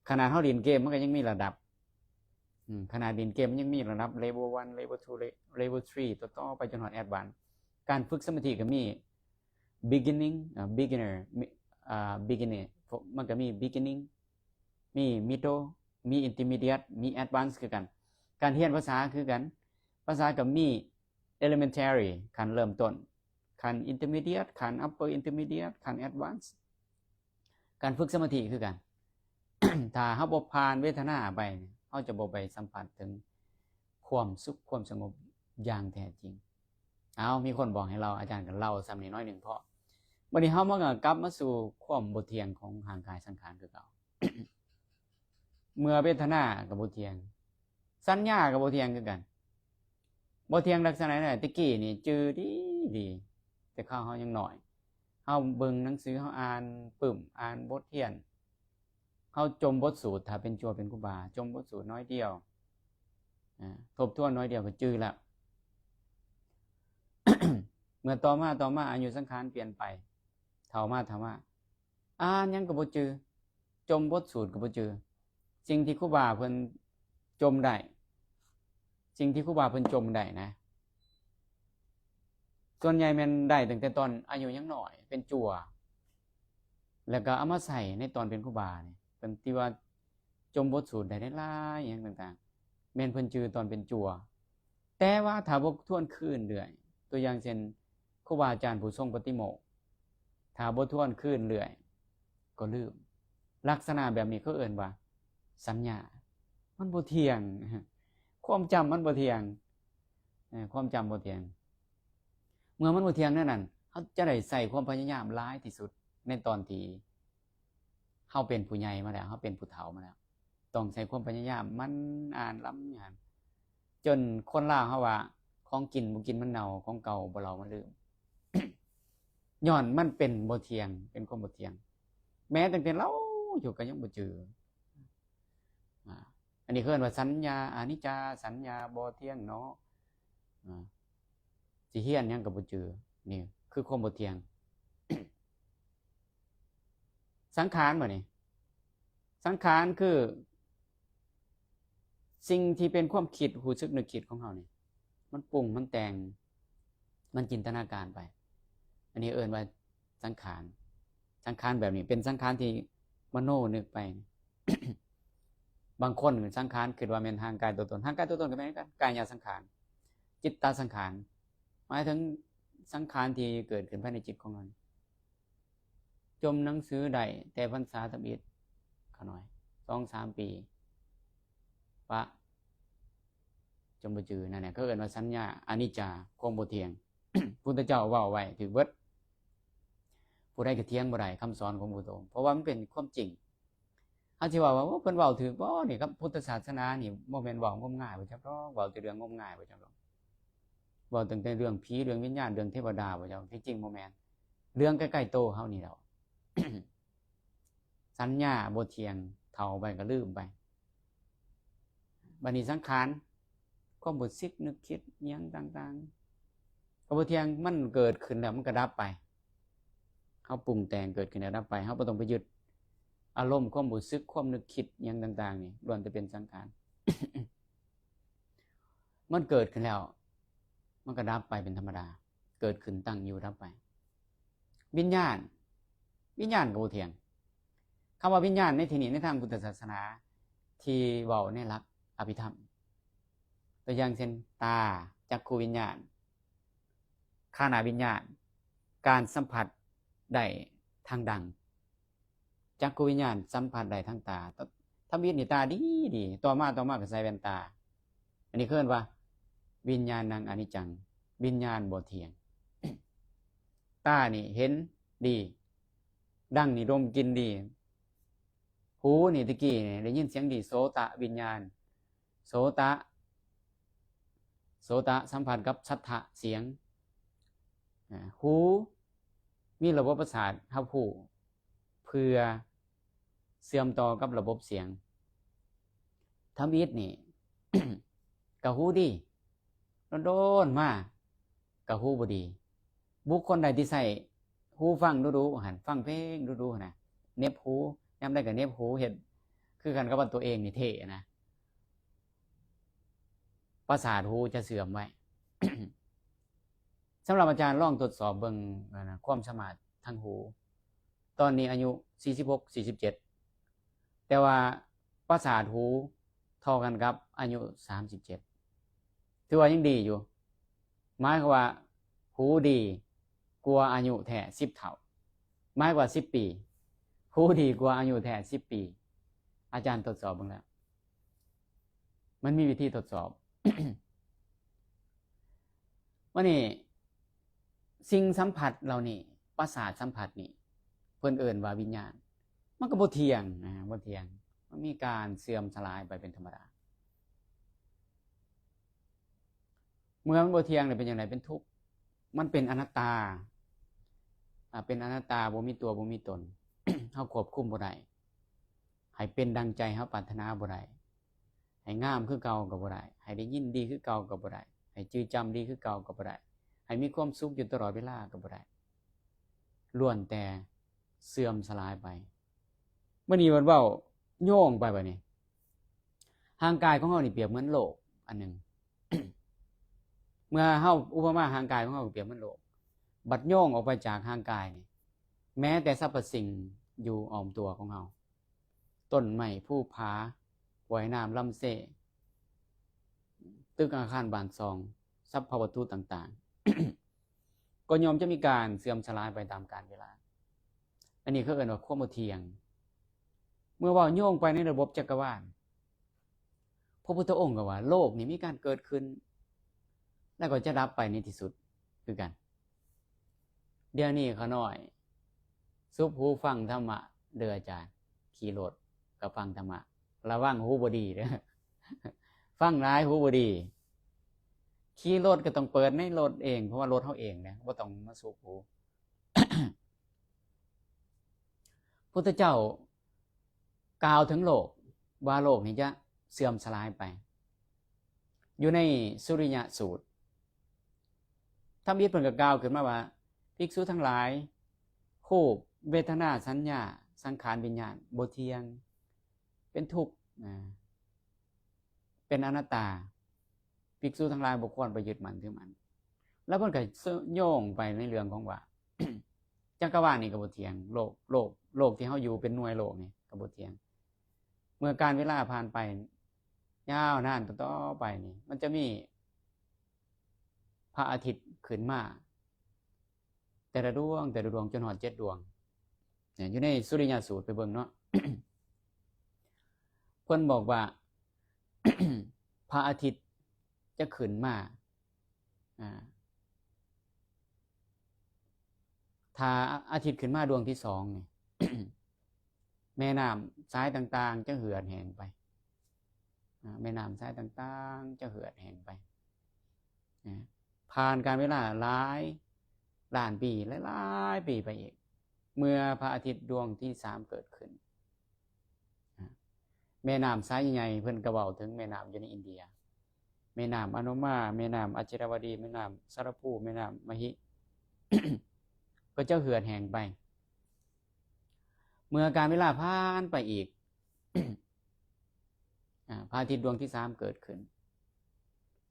ຂະໜາດເຮົາຫຼິ້ນເກມມັນກໍຍັງມີລະດັບ ອືມ ຂະໜາດຫຼິ້ນເກມມັນຍັງມີລະດັບ ເລເວວວັນ ເລເວວທູ ເລເວວທຣີ ຕໍ່ໆໄປຈົນຮອດແອັດວານ. ການຝຶກສະມາທິກໍມີ beginning ເອີ beginner ມີ ເອີ beginner ມັນກໍມີ beginning ມີ middle ມີ intermediate ມີ advance ຄືກັນ. ການຮຽນພາສາຄືກັນ, ພາສາກໍມີ elementary ຂັ້ນເລີ່ມຕົ້ນ, ຂັ້ນ intermediate, ຂັ້ນ upper intermediate, ຂັ້ນ advance. ການຝຶກສະມາທິຄືກັນ. ຖ້າເຮົາບໍ່ຜ່ານເວທະນາໄປ, ເຮົາຈະບໍ່ໄປສຳຜັດເຖິງຄວາມສຸກ, ຄວາມສະຫງົບຢ່າງແທ້ຈິງ. ເອົາ, ມີຄົນບອກໃຫ້ເລົ່າ, ອາຈານກໍເລົ່າສ່ຳນີ້ໜ້ອຍໜຶ່ງພໍ. ບັດນີ້ເຮົາມາກໍກັບມາສູ່ຄວາມບໍ່ທ່ຽງຂອງຮ່າງກາຍສັງຂານຄືເກົ່າ. ເມື່ອເວທະນາກໍບໍ່ທ່ຽງ, ສັນຍາກໍບໍ່ທ່ຽງຄືກັນ. ບໍ່ທ່ຽງລັກສະນະໃດ? ແຕ່ກີ້ນີ້ຈື່ດີໆ, ແຕ່ຄາວເຮົາຍັງນ້ອຍ, ເຮົາເບິ່ງໜັງສື, ເຮົາອ່ານປຶ້ມ, ອ່ານບົດຮຽນ, ເຮົາຈົ່ມບົດສູດ, ຖ້າເປັນຈົວເປັນຄູບາ, ຈົ່ມບົດສູດໜ້ອຍດຽວ, ອາ, ທົບທວນໜ້ອຍດຽວກໍຈື່ແລ້ວ. ເມື່ອຕໍ່ມາ, ຕໍ່ມາອາຍຸສັງຂານປ່ຽນໄປ, ເຖົ້າມາ, ເຖົ້າມາ, ອ່ານຫຍັງກໍບໍ່ຈື່, ຈົ່ມບົດສູດກໍບໍ່ຈື່. ສິ່ງທີ່ຄູບາເພິ່ນຈົ່ມໄດ້, ສິ່ງທີ່ຄູບາເພິ່ນຈົ່ມໄດ້ນະ, ສ່ວນໃຫຍ່ແມ່ນໄດ້ຕັ້ງແຕ່ຕອນອາຍຸຍັງນ້ອຍ, ເປັນຈົວ, ແລ້ວກໍເອົາມາໃຊ້ໃນຕອນເປັນຄູບານີ້. ເພິ່ນທີ່ວ່າຈົ່ມບົດສູດໄດ້ຫຼາຍໆ ຫຍັງຕ່າງໆ, ແມ່ນເພິ່ນຈື່ຕອນເປັນຈົວ. ແຕ່ວ່າຖ້າບໍ່ທວນຄືນເລື້ອຍ, ຕົວຢ່າງເຊັ່ນ ຄູບາອາຈານຜູ້ຊົງປະຕິໂມກ, ຖ້າບໍ່ທວນຄືນເລື້ອຍກໍລືມ. ລັກສະນະແບບນີ້ເຂົາເອີ້ນວ່າສັນຍາ, ມັນບໍ່ທ່ຽງ, ຄວາມຈຳມັນບໍ່ທ່ຽງ, ເອີ, ຄວາມຈຳບໍ່ທ່ຽງ. ເມື່ອມັນບໍ່ທ່ຽງແນວນັ້ນ, ເຮົາຈະໄດ້ໃຊ້ຄວາມພະຍາຍາມຫຼາຍທີ່ສຸດໃນຕອນທີ່ເຮົາເປັນຜູ້ໃຫຍ່ມາແລ້ວ, ເຮົາເປັນຜູ້ເຖົ້າມາແລ້ວ. ຕ້ອງໃຊ້ຄວາມພະຍາຍາມໝັ່ນອ່ານລຳຍານ, ຈົນຄົນລາວເຮົາວ່າ ຂອງກິນບໍ່ກິນມັນເນົ່າ, ຂອງເກົ່າບໍ່ເລົາມັນລືມ. ຍ້ອນມັນເປັນບໍ່ທ່ຽງ, ເປັນຄວາມບໍ່ທ່ຽງ. ແມ້ຕັ້ງແຕ່ເລົາຢູ່ກໍຍັງບໍ່ຈື່. ອາ, ອັນນີ້ເອີ້ນວ່າສັນຍາອະນິດຈາ, ສັນຍາບໍ່ທ່ຽງເນາະ. ອາ, ຊິຮຽນຫຍັງກໍບໍ່ຈື່. ນີ້ຄືຄວາມບໍ່ທ່ຽງ. ສັງຂານ ບາດນີ້ ສັງຂານຄືສິ່ງທີ່ເປັນຄວາມຄິດ, ຮູ້ສຶກ, ນຶກຄິດຂອງເຮົານີ້, ມັນປຸງ, ມັນແຕ່ງ, ມັນຈິນຕະນາການໄປ. ອັນນີ້ເອີ້ນວ່າສັງຂານ. ສັງຂານແບບນີ້ເປັນສັງຂານທີ່ມະໂນນຶກໄປ. ບາງຄົນສັງຂານຄິດວ່າແມ່ນຮ່າງກາຍຕົວຕົນ. ຮ່າງກາຍຕົວຕົນກໍແມ່ນຄືກັນ, ກາຍະສັງຂານ, ຈິດຕະສັງຂານ, ໝາຍເຖິງສັງຂານທີ່ເກີດຂຶ້ນພາຍໃນຈິດຂອງເຮົາ. ຈົ່ມໜັງສືໄດ້ແຕ່ພັນສາທຳອິດ, ຂະນ້ອຍ ສອງສາມປີ, ປະ, ຈົ່ມບໍ່ຈື່. ນັ້ນແຫຼະ ເຂົາເອີ້ນວ່າສັນຍາອະນິດຈາ, ຄວາມບໍ່ທ່ຽງ. ພຸດທະເຈົ້າເວົ້າໄວ້ຖືກເບິດ, ຜູ້ໃດກໍຖຽງບໍ່ໄດ້ຄຳສອນຂອງພະພຸດທະອົງ, ເພາະວ່າມັນເປັນຄວາມຈິງ. ເຮົາຊິເວົ້າວ່າ ໂອ້ ເພິ່ນເວົ້າຖືກບໍ່ນີ້? ກັບພຸດທະສາສະໜານີ້ ບໍ່ແມ່ນເວົ້າງົມງາຍບໍ່ຈັກດອກ, ເວົ້າແຕ່ເລື່ອງງົມງາຍບໍ່ຈັກດອກ, ເວົ້າຕັ້ງແຕ່ເລື່ອງຜີ, ເລື່ອງວິນຍານ, ເລື່ອງເທວະດາບໍ່ຈັກ. ທີ່ຈິງບໍ່ແມ່ນ, ເລື່ອງໃກ້ໆໂຕເຮົານີ້ແຫຼະ. ສັນຍາບໍ່ທ່ຽງ, ເຖົ້າໄປກໍລືມໄປ. ບັດນີ້ສັງຂານ, ຄວາມຮູ້ສຶກ, ນຶກຄິດ, ຫຍັງຕ່າງໆ ກໍບໍ່ທ່ຽງ, ມັນເກີດຂຶ້ນແລ້ວມັນກໍດັບໄປ. ເຮົາປຸງແຕ່ງເກີດຂຶ້ນແລ້ວດັບໄປ, ເຮົາບໍ່ຕ້ອງໄປຍຶດອາລົມ, ຄວາມຮູ້ສຶກ, ຄວາມນຶກຄິດຫຍັງຕ່າງໆນີ້ ລ້ວນແຕ່ເປັນສັງຂານ. ມັນເກີດຂຶ້ນແລ້ວ ມັນກໍດັບໄປເປັນທຳມະດາ, ເກີດຂຶ້ນ, ຕັ້ງຢູ່, ດັບໄປ. ວິນຍານ, ວິນຍານກໍບໍ່ທ່ຽງ. ຄຳວ່າວິນຍານໃນທີ່ນີ້ ໃນທາງພຸດທະສາສະໜາທີ່ເວົ້າໃນຫຼັກອະພິທຳ, ຕົວຢ່າງເຊັ່ນ ຕາ, ຈັກຂຸວິນຍານ, ຄານະວິນຍານ, ການສຳຜັດໄດ້ທາງດັງ, ຈັກຂຸວິນຍານສຳຜັດໄດ້ທາງຕາ, ທຳອິດນີ້ຕາດີໆ, ຕໍ່ມາ, ຕໍ່ມາກໍໃສ່ແວ່ນຕາ. ອັນນີ້ເອີ້ນວ່າວິນຍານັງອະນິດຈັງ, ວິນຍານບໍ່ທ່ຽງ. ຕານີ້ເຫັນດີ, ດັງນີ້ດົມກິ່ນດີ, ຫູນີ້ຕະກີ້ນີ້ໄດ້ຍິນສຽງດີ, ໂສຕະວິນຍານ, ໂສຕະ, ໂສຕະສຳຜັດກັບສັດທະສຽງ, ຫູມີລະບົບປະສາດຮັບຮູ້ ເພື່ອເຊື່ອມຕໍ່ກັບລະບົບສຽງ. ທຳອິດນີ້ ກະຫູດີ, ດົນໆມາກະຫູບໍ່ດີ. ບຸກຄົນໃດທີ່ໃຊ້ຫູຟັງດຸໆຫັ້ນ, ຟັງເພງດຸໆຫັ້ນນະ, ເໜັບຫູ, ຍາມໃດກະເໜັບຫູ, ເຮັດຄືກັນກັບວ່າຕົວເອງນີ້ເທ່ນະ, ປະສາດຫູຈະເສື່ອມໄວ. ສຳລັບອາຈານລອງທົດສອບເບິ່ງ ອາ ຄວາມສາມາດທາງຫູ, ຕອນນີ້ອາຍຸສີ່ສິບຫົກ ສີ່ສິບເຈັດ ແຕ່ວ່າ ປະສາດຫູເທົ່າກັນກັບອາຍຸສາມສິບເຈັດ ຖືວ່າຍັງດີຢູ່ ໝາຍຄວາມວ່າຫູດີກວ່າອາຍຸແທ້ສິບເທົ່າ ໝາຍກວ່າສິບປີ ຫູດີກວ່າອາຍຸແທ້ສິບປີ. ອາຈານທົດສອບເບິ່ງແລ້ວ ມັນມີວິທີທົດສອບ. ບັດນີ້ ສິ່ງສຳຜັດເຫຼົ່ານີ້ ປະສາດສຳຜັດນີ້ ເພິ່ນເອີ້ນວ່າວິນຍານ ມັນກໍບໍ່ທ່ຽງນະ ບໍ່ທ່ຽງ ມັນມີການເສື່ອມສະຫຼາຍໄປເປັນທຳມະດາ. ເມື່ອມັນບໍ່ທ່ຽງແລ້ວເປັນຈັ່ງໃດ? ເປັນທຸກ ມັນເປັນອະນັດຕາ ອາ ເປັນອະນັດຕາ ບໍ່ມີຕົວ ບໍ່ມີຕົນ ເຮົາຄວບຄຸມບໍ່ໄດ້ ໃຫ້ເປັນດັ່ງໃຈເຮົາປາດຖະໜາບໍ່ໄດ້ ໃຫ້ງາມຄືເກົ່າກໍບໍ່ໄດ້ ໃຫ້ໄດ້ຍິນດີຄືເກົ່າກໍບໍ່ໄດ້ ໃຫ້ຈື່ຈຳດີຄືເກົ່າກໍບໍ່ໄດ້ ໃຫ້ມີຄວາມສຸກຢູ່ຕະຫຼອດເວລາກໍບໍ່ໄດ້ ລ້ວນແຕ່ເສື່ອມສະຫຼາຍໄປ. ບັດນີ້ເວົ້າໂຍງໄປບັດນີ້ ຮ່າງກາຍຂອງເຮົານີ້ປຽບເໝືອນໂລກອັນໜຶ່ງ ເມື່ອເຮົາອຸປະມາຮ່າງກາຍຂອງເຮົາປຽບເໝືອນໂລກ ບັດໂຍງອອກໄປຈາກຮ່າງກາຍນີ້ ແມ້ແຕ່ສັບພະສິ່ງຢູ່ອ້ອມຕົວຂອງເຮົາ ຕົ້ນໄມ້ ພູຜາ ຫ້ວຍນ້ຳ ລຳເຊ ຕຶກອາຄານບ້ານຊ່ອງ ສັບພະວັດຖຸຕ່າງໆ ກໍຍ່ອມຈະມີການເສື່ອມສະຫຼາຍໄປຕາມການເວລາ. ອັນນີ້ເຂົາເອີ້ນວ່າຄວາມບໍ່ທ່ຽງ. ເມື່ອເວົ້າໂຍງໄປໃນລະບົບຈັກກະວານ ພະພຸດທະອົງກໍວ່າໂລກນີ້ມີການເກີດຂຶ້ນ ແລ້ວກໍຈະດັບໄປໃນທີ່ສຸດຄືກັນ. ດຽວນີ້ຂ້ານ້ອຍສຸບຫູຟັງທຳມະເດີອາຈານ, ຂີ່ລົດກໍຟັງທຳມະ ລະວັງຫູບໍ່ດີເດີ ຟັງຫຼາຍຫູບໍ່ດີ. ຂີ່ລົດກໍຕ້ອງເປີດໃນລົດເອງ ເພາະວ່າລົດເຮົາເອງນະ ບໍ່ຕ້ອງມາສຸບຫູ. ພຸດທະເຈົ້າກ່າວເຖິງໂລກ ວ່າໂລກນີ້ຈະເສື່ອມສະຫຼາຍໄປ ຢູ່ໃນສຸລິຍະສູດ ທຳອິດເພິ່ນກໍກ່າວຂຶ້ນມາວ່າ ພິກສຸທັງຫຼາຍ ຮູບ ເວທະນາ ສັນຍາ ສັງຂານ ວິນຍານ ບໍ່ທ່ຽງ ເປັນທຸກນະ ເປັນອະນັດຕາ ພິກສຸທັງຫຼາຍບໍ່ຄວນໄປຍຶດໝັ້ນຖືໝັ້ນ. ແລ້ວເພິ່ນກໍໂຍງໄປໃນເລື່ອງຂອງວ່າ ຈັກກະວານນີ້ກໍບໍ່ທ່ຽງ ໂລກ ໂລກ ໂລກທີ່ເຮົາຢູ່ເປັນໜ່ວຍໂລກນີ້ກໍບໍ່ທ່ຽງ. ເມື່ອການເວລາຜ່ານໄປຍາວນານຕໍ່ໆໄປນີ້ ມັນຈະມີພະອາທິດຂຶ້ນມາ ແຕ່ລະດວງ ແຕ່ລະດວງ ຈົນຮອດເຈັດດວງ ຢູ່ໃນສຸລິຍະສູດ ໄປເບິ່ງເນາະ ເພິ່ນບອກວ່າ ພະອາທິດຈະຂຶ້ນມາ ອາ ຖ້າອາທິດຂຶ້ນມາດວງທີສອງນີ້ ແມ່ນ້ຳສາຍຕ່າງໆຈະເຫືອດແຫ້ງໄປ ອາ ແມ່ນ້ຳສາຍຕ່າງໆຈະເຫືອດແຫ້ງໄປ ອາ ຜ່ານການເວລາຫຼາຍລ້ານປີ ຫຼາຍໆປີໄປອີກ ເມື່ອພະອາທິດດວງທີສາມເກີດຂຶ້ນ ອາ ແມ່ນ້ຳສາຍໃຫຍ່ໆ ເພິ່ນກໍເວົ້າເຖິງແມ່ນ້ຳຢູ່ໃນອິນເດຍ ແມ່ນ້ຳອະນຸມາ ແມ່ນ້ຳອະຈິລະວະດີ ແມ່ນ້ຳສາລະພູ ແມ່ນ້ຳມະຫິ ກໍຈະເຫືອດແຫ້ງໄປ. ເມື່ອການເວລາຜ່ານໄປອີກ ອາ ພະອາທິດດວງທີສາມເກີດຂຶ້ນ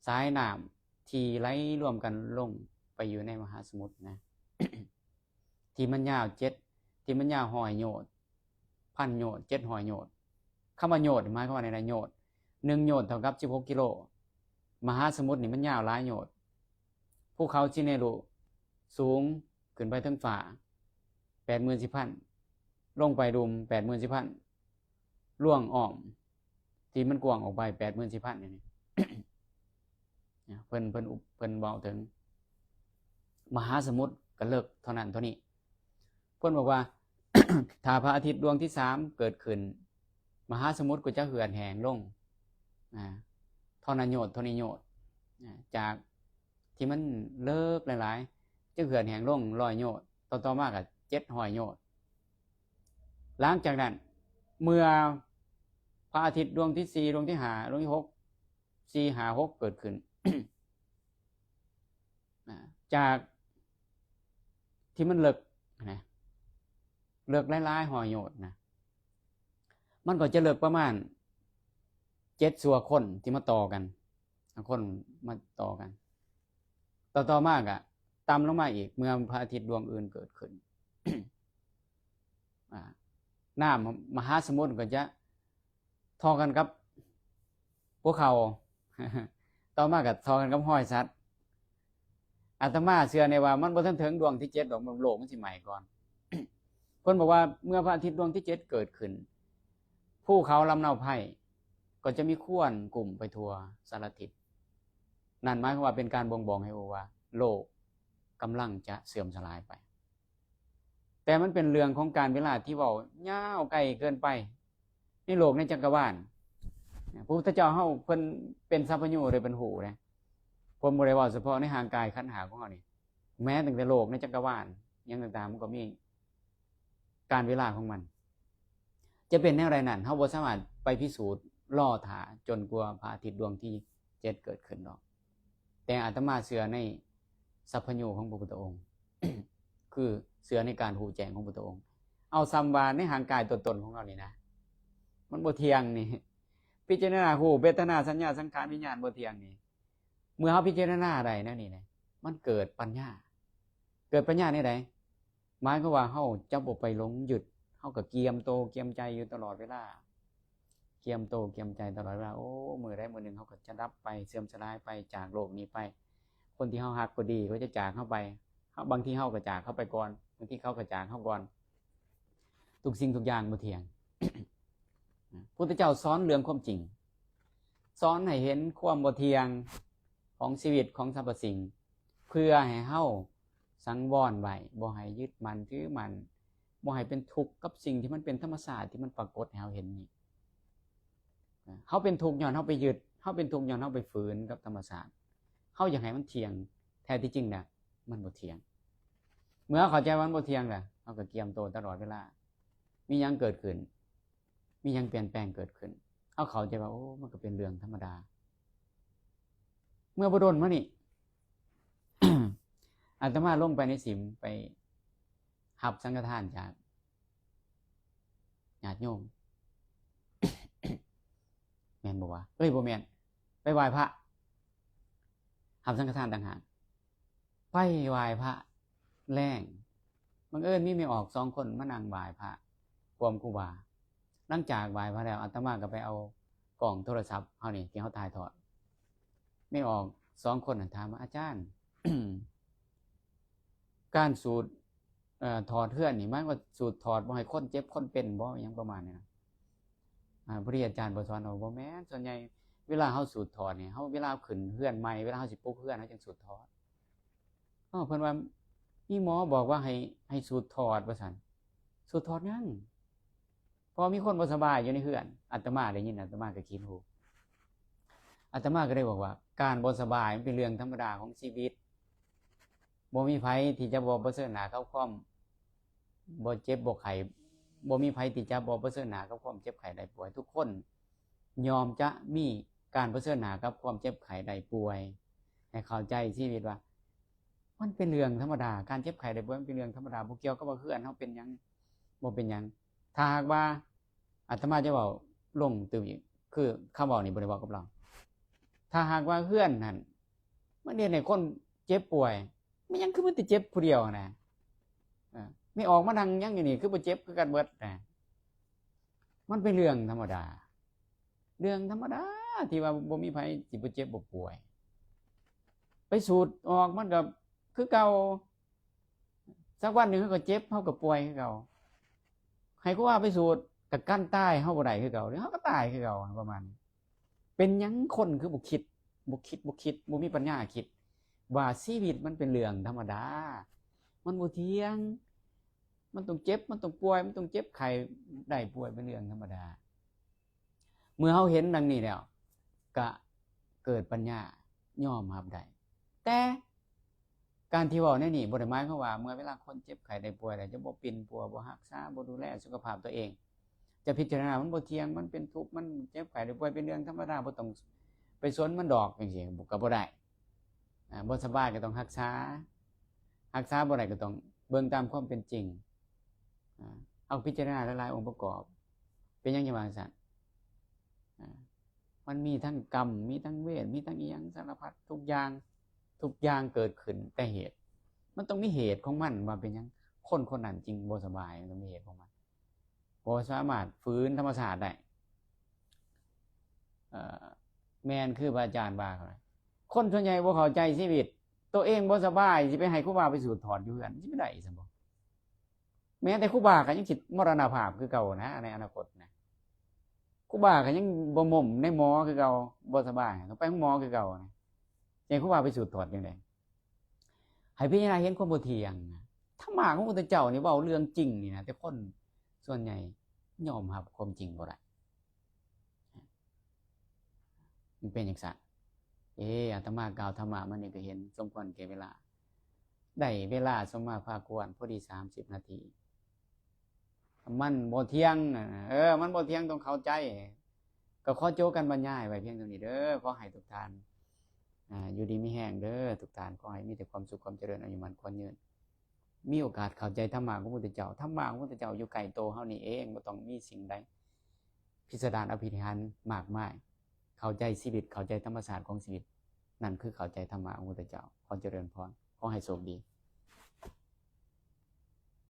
ສາຍນ້ຳທີ່ໄຫຼລວມກັນລົງໄປຢູ່ໃນມະຫາສະໝຸດນະ ທີ່ມັນຍາວເຈັດ ທີ່ມັນຍາວຮ້ອຍໂຍດ ພັນໂຍດ ເຈັດຮ້ອຍໂຍດ. ຄຳວ່າໂຍດໝາຍຄວາມວ່າໃດ? ໂຍດ ໜຶ່ງໂຍດເທົ່າກັບສິບຫົກກິໂລ. ມະຫາສະໝຸດນີ້ມັນຍາວຫຼາຍໂຍດ. ພູເຂົາຊິເນລຸສູງຂຶ້ນໄປເທິງຟ້າແປດໝື່ນສີ່ພັນ ລົງໄປລຸ່ມແປດໝື່ນສີ່ພັນ ລວງອ້ອມທີ່ມັນກວ້າງອອກໄປແປດໝື່ນສີ່ພັນນີ້ ເພິ່ນ ເພິ່ນ ເພິ່ນເວົ້າເຖິງມະຫາສະໝຸດກໍເລິກເທົ່ານັ້ນເທົ່ານີ້. ເພິ່ນບອກວ່າ ຖ້າພະອາທິດດວງທີສາມເກີດຂຶ້ນ ມະຫາສະໝຸດກໍຈະເຫືອດແຫ້ງລົງ ອາ ເທົ່ານັ້ນໂຍດ ເທົ່ານີ້ໂຍດ ອາ ຈາກທີ່ມັນເລິກຫຼາຍໆ ຈະເຫືອດແຫ້ງລົງຮ້ອຍໂຍດ ຕໍ່ໆມາກໍເຈັດຮ້ອຍໂຍດ. ຫຼັງຈາກນັ້ນ ເມື່ອພະອາທິດດວງທີສີ່ ດວງທີຫ້າ ດວງທີຫົກ ສີ່ ຫ້າ ຫົກ ເກີດຂຶ້ນ ອາ ຈາກທີ່ມັນເລິກນະ ເລິກຫຼາຍໆຮ້ອຍໂຍດນະ ມັນກໍຈະເລິກປະມານເຈັດຊົ່ວຄົນທີ່ມາຕໍ່ກັນ ຄົນມາຕໍ່ກັນ ຕໍ່ໆມາກະຕ່ຳລົງມາອີກ ເມື່ອພະອາທິດດວງອື່ນເກີດຂຶ້ນ ອາ ນ້ຳມະຫາສະໝຸດກໍຈະ ທໍ່ກັນກັບ ພວກເຂົາ ຕໍ່ມາກໍທໍ່ກັນກັບຮອຍສັດ. ອາດຕະມາເຊື່ອແນ່ວ່າມັນບໍ່ທັນເຖິງດວງທີເຈັດດອກ ໂລກມັນຊິໄໝ້ກ່ອນ. ເພິ່ນບອກວ່າເມື່ອພະອາທິດດວງທີເຈັດເກີດຂຶ້ນ ພູເຂົາລຳເນົາໄພ້ກໍຈະມີຄວັນກຸ້ມໄປທົ່ວສາລະທິດ. ນັ້ນໝາຍຄວາມວ່າເປັນການບົ່ງບອກໃຫ້ຮູ້ວ່າໂລກກຳລັງຈະເສື່ອມສະຫຼາຍໄປ. ແຕ່ມັນເປັນເລື່ອງຂອງການເວລາທີ່ເວົ້າຍາວໄກເກີນໄປ ໃນໂລກໃນຈັກກະວານ. ພະພຸດທະເຈົ້າເຮົາເພິ່ນເປັນສັບພະຍູ ຫຼືເປັນຮູ້ເດ້. ເພິ່ນບໍ່ໄດ້ເວົ້າສະເພາະໃນຮ່າງກາຍຂັນຫ້າຂອງເຮົານີ້. ແມ້ຕັ້ງແຕ່ໂລກໃນຈັກກະວານຫຍັງຕ່າງໆ ມັນກໍມີການເວລາຂອງມັນ. ຈະເປັນແນວໃດນັ້ນ ເຮົາບໍ່ສາມາດໄປພິສູດ ລໍຖ້າຈົນກວ່າພະອາທິດດວງທີເຈັດເກີດຂຶ້ນດອກ. ແຕ່ອາດຕະມາເຊື່ອໃນສັບພະຍູຂອງພະພຸດທະອົງ ຄືເຊື່ອໃນການຮູ້ແຈ້ງຂອງພະພຸດທະອົງ. ເອົາສ່ຳວ່າໃນຮ່າງກາຍຕົວຕົນຂອງເຮົານີ້ນະ ມັນບໍ່ທ່ຽງນີ້ ພິຈາລະນາຮູບ ເວທະນາ ສັນຍາ ສັງຂານ ວິນຍານບໍ່ທ່ຽງນີ້. ເມື່ອເຮົາພິຈາລະນາໄດ້ແນວນີ້ນະ ມັນເກີດປັນຍາ. ເກີດປັນຍາແນວໃດ? ໝາຍຄວາມວ່າເຮົາຈະບໍ່ໄປຫຼົງຍຶດ, ເຮົາກໍກຽມໂຕກຽມໃຈຢູ່ຕະຫຼອດເວລາ, ກຽມໂຕກຽມໃຈຕະຫຼອດເວລາ. ໂອ້ ມື້ໃດມື້ໜຶ່ງເຮົາກໍຈະດັບໄປ, ເສື່ອມສະຫຼາຍໄປ, ຈາກໂລກນີ້ໄປ. ຄົນທີ່ເຮົາຮັກກໍດີ ກໍຈະຈາກເຮົາໄປ. ເຮົາ, ບາງທີເຮົາກໍຈາກເຂົາໄປກ່ອນ, ບາງທີເຂົາກໍຈາກເຮົາກ່ອນ. ທຸກສິ່ງທຸກຢ່າງບໍ່ທ່ຽງ. ພຸດທະເຈົ້າສອນເລື່ອງຄວາມຈິງ, ສອນໃຫ້ເຫັນຄວາມບໍ່ທ່ຽງຂອງຊີວິດຂອງສັບພະສິ່ງ, ເພື່ອໃຫ້ເຮົາສັງວອນໄວ້, ບໍ່ໃຫ້ຍຶດໝັ້ນຖືໝັ້ນ, ບໍ່ໃຫ້ເປັນທຸກກັບສິ່ງທີ່ມັນເປັນທຳມະຊາດທີ່ມັນປາກົດໃຫ້ເຮົາເຫັນນີ້. ເຮົາເປັນທຸກຍ້ອນເຮົາໄປຍຶດ, ເຮົາເປັນທຸກຍ້ອນເຮົາໄປຝືນກັບທຳມະຊາດ. ເຮົາຢາກໃຫ້ມັນທ່ຽງ, ແທ້ທີ່ຈິງນະ ມັນບໍ່ທ່ຽງ. ເມື່ອເຮົາເຂົ້າໃຈວ່າມັນບໍ່ທ່ຽງລະ, ເຮົາກໍກຽມໂຕຕະຫຼອດເວລາ. ມີຫຍັງເກີດຂຶ້ນ, ມີຫຍັງປ່ຽນແປງເກີດຂຶ້ນ, ເຮົາເຂົ້າໃຈວ່າ ໂອ້ ມັນກໍເປັນເລື່ອງທຳມະດາ. ເມື່ອບໍ່ດົນມານີ້ ອາດຕະມາລົງໄປໃນສິມ ໄປຮັບສັງຄະທານຈາກຍາດໂຍມ ແມ່ນບໍ່ວະ? ເອີຍ ບໍ່ແມ່ນ, ໄປໄຫວ້ພະ ຮັບສັງຄະທານຕ່າງຫາກ. ໄປໄຫວ້ພະແລງ, ບັງເອີນມີແມ່ອອກສອງຄົນມານັ່ງໄຫວ້ພະຮ່ວມຄູບາ. ຫຼັງຈາກໄຫວ້ພະແລ້ວ ອາດຕະມາກໍໄປເອົາກ້ອງໂທລະສັບເຮົານີ້ ທີ່ເຮົາຖ່າຍທອດ. ແມ່ອອກສອງຄົນນັ້ນຖາມວ່າ ອາຈານ ການສູດ ເອີ ຖອດເຮືອນນີ້ ໝາຍວ່າສູດຖອດບໍ່ໃຫ້ຄົນເຈັບຄົນເປັນບໍ່ ຫຍັງປະມານນີ້ນະ. ອາ ພໍດີອາຈານບໍ່ສອນວ່າ ບໍ່ແມ່ນ, ສ່ວນໃຫຍ່ເວລາເຮົາສູດຖອດນີ້ ເຮົາ ເວລາເຮົາຂຶ້ນເຮືອນໃໝ່ ເວລາເຮົາຊິປຸກເຮືອນ ເຮົາຈຶ່ງສູດຖອດ. ເອີ ເພິ່ນວ່າ ມີໝໍບອກວ່າໃຫ້ ໃຫ້ສູດຖອດວ່າຊັ້ນ. ສູດຖອດຫຍັງ? ເພາະມີຄົນບໍ່ສະບາຍຢູ່ໃນເຮືອນ. ອາດຕະມາໄດ້ຍິນ ອາດຕະມາກໍຄິດຮູ້. ອາດຕະມາກໍໄດ້ບອກວ່າ ການບໍ່ສະບາຍມັນເປັນເລື່ອງທຳມະດາຂອງຊີວິດ. ບໍ່ມີໃຜທີ່ຈະບໍ່ປະເຊີນໜ້າກັບຄວາມບໍ່ເຈັບບໍ່ໄຂ້, ບໍ່ມີໃຜທີ່ຈະບໍ່ປະເຊີນໜ້າກັບຄວາມເຈັບໄຂ້ໄດ້ປ່ວຍ. ທຸກຄົນຍ່ອມຈະມີການປະເຊີນໜ້າກັບຄວາມເຈັບໄຂ້ໄດ້ປ່ວຍ. ໃຫ້ເຂົ້າໃຈຊີວິດວ່າ ມັນເປັນເລື່ອງທຳມະດາ, ການເຈັບໄຂ້ໄດ້ປ່ວຍມັນເປັນເລື່ອງທຳມະດາ, ບໍ່ກ່ຽວກັບວ່າເຮືອນເຮົາເປັນຫຍັງ ບໍ່ເປັນຫຍັງ. ຖ້າຫາກວ່າ ອາດຕະມາຈະເວົ້າລົງຕື່ມອີກ, ຄືຄຳເວົ້ານີ້ບໍ່ໄດ້ເວົ້າກັບລາວ. ຖ້າຫາກວ່າເຮືອນຫັ້ນມັນເຮັດໃຫ້ຄົນເຈັບປ່ວຍ, ແມ່ນຫຍັງຄືມັນແຕ່ເຈັບຜູ້ດຽວຫັ້ນນະ? ເອີ ແມ່ອອກມານັ່ງຫຍັງຢູ່ນີ້ ຄືບໍ່ເຈັບຄືກັນເບິດນະ? ມັນເປັນເລື່ອງທຳມະດາ, ເລື່ອງທຳມະດາທີ່ວ່າບໍ່ມີໃຜຊິບໍ່ເຈັບບໍ່ປ່ວຍ. ໄປສູດອອກມັນກໍຄືເກົ່າ. ສັກວັນໜຶ່ງເຮົາກໍເຈັບ, ເຮົາກໍປ່ວຍຄືເກົ່າ. ໃຫ້ຄູບາໄປສູດ, ກໍກັນຕາຍເຮົາບໍ່ໄດ້ຄືເກົ່າ, ເຮົາກໍຕາຍຄືເກົ່າ, ປະມານນີ້. ເປັນຫຍັງຄົນຄືບໍ່ຄິດ, ບໍ່ຄິດ, ບໍ່ຄິດ, ບໍ່ມີປັນຍາຄິດວ່າຊີວິດມັນເປັນເລື່ອງທຳມະດາ, ມັນບໍ່ທ່ຽງ, ມັນຕ້ອງເຈັບ, ມັນຕ້ອງປ່ວຍ, ມັນຕ້ອງເຈັບໄຂ້ໄດ້ປ່ວຍ, ເປັນເລື່ອງທຳມະດາ. ເມື່ອເຮົາເຫັນດັ່ງນີ້ແລ້ວ ກະເກີດປັນຍາຍອມຮັບໄດ້. ແຕ່ການທີ່ເວົ້າແນວນີ້ ບໍ່ໄດ້ໝາຍຄວາມວ່າ ເມື່ອເວລາຄົນເຈັບໄຂ້ໄດ້ປ່ວຍແລ້ວ ຈະບໍ່ປິ່ນປົວ, ບໍ່ຮັກສາ, ບໍ່ດູແລສຸຂະພາບຕົວເອງ, ຈະພິຈາລະນາມັນບໍ່ທ່ຽງ, ມັນເປັນທຸກ, ມັນເຈັບໄຂ້ໄດ້ປ່ວຍເປັນເລື່ອງທຳມະດາ, ບໍ່ຕ້ອງໄປສົນມັນດອກ ຈັ່ງຊີ້ກໍບໍ່ໄດ້. ອາ ບໍ່ສະບາຍກໍຕ້ອງຮັກສາ, ຮັກສາບໍ່ໄດ້ກໍຕ້ອງເບິ່ງຕາມຄວາມເປັນຈິງ. ອາ ເຮົາພິຈາລະນາຫຼາຍໆອົງປະກອບ. ເປັນຫຍັງຈັ່ງວ່າຈັ່ງຊັ້ນ? ອາ ມັນມີທັງກຳ, ມີທັງເວດ, ມີທັງອີ່ຫຍັງສາລະພັດ, ທຸກຢ່າງ, ທຸກຢ່າງເກີດຂຶ້ນແຕ່ເຫດ. ມັນຕ້ອງມີເຫດຂອງມັນວ່າເປັນຫຍັງຄົນຄົນນັ້ນຈຶ່ງບໍ່ສະບາຍ, ມັນຕ້ອງມີເຫດຂອງມັນ. ບໍ່ສາມາດຝືນທຳມະຊາດໄດ້. ແມ່ນຄືພະອາຈານວ່າ ຄົນສ່ວນໃຫຍ່ບໍ່ເຂົ້າໃຈຊີວິດ ໂຕເອງບໍ່ສະບາຍ ຊິໄປໃຫ້ຄູບາໄປສູດຖອດຢູ່ເຮືອນ ຊິໄປໄດ້ຊັ້ນບໍ່? ແມ້ແຕ່ຄູບາກໍຍັງຊິມໍລະນະພາບຄືເກົ່ານະ ໃນອະນາຄົດນະ. ຄູບາກໍຍັງບໍ່ໝົ່ມໃນໝໍຄືເກົ່າ ບໍ່ສະບາຍ ຕ້ອງໄປໂຮງໝໍຄືເກົ່ານະ. ຈະໃຫ້ຄູບາໄປສູດຖອດຈັ່ງໃດ? ໃຫ້ພິຈາລະນາເຫັນຄວາມບໍ່ທ່ຽງນະ. ທຳມະຂອງພະພຸດທະເຈົ້ານີ້ເວົ້າເລື່ອງຈິງນີ້ນະ ແຕ່ຄົນສ່ວນໃຫຍ່ຍອມຮັບຄວາມຈິງບໍ່ໄດ້. ມັນເປັນຈັ່ງຊັ້ນ. ເອ ອາດຕະມາກ່າວທຳມະມານີ້ກໍເຫັນສົມຄວນແກ່ເວລາ. ໄດ້ເວລາສົມມາພາຄວນ ພໍດີສາມສິບນາທີ. ມັນບໍ່ທ່ຽງນະ ເອີ ມັນບໍ່ທ່ຽງ ຕ້ອງເຂົ້າໃຈ. ກໍຂໍໂຈະການບັນຍາຍໄວ້ພຽງເທົ່ານີ້ເດີ. ຂໍໃຫ້ທຸກທ່ານ ອ່າ ຢູ່ດີມີແຮງເດີທຸກທ່ານ. ຂໍໃຫ້ມີແຕ່ຄວາມສຸກຄວາມຈະເລີນ ອາຍຸໝັ້ນຂວັນຍືນ. ມີໂອກາດເຂົ້າໃຈທຳມະຂອງພະພຸດທະເຈົ້າ. ທຳມະຂອງພະພຸດທະເຈົ້າຢູ່ໃກ້ໂຕເຮົານີ້ເອງ. ບໍ່ຕ້ອງມີສິ່ງໃດພິສະດານອະພິນິຫານມາກມາຍ. ເຂົ້າໃຈຊີວິດ, ເຂົ້າໃຈທຳມະຊາດຂອງຊີວິດ. ນັ້ນຄືເຂົ້າໃຈທຳມະຂອງພະພຸດທະເຈົ້າ. ຂໍຈະເລີນພອນ. ຂໍໃຫ້ໂຊກດີ.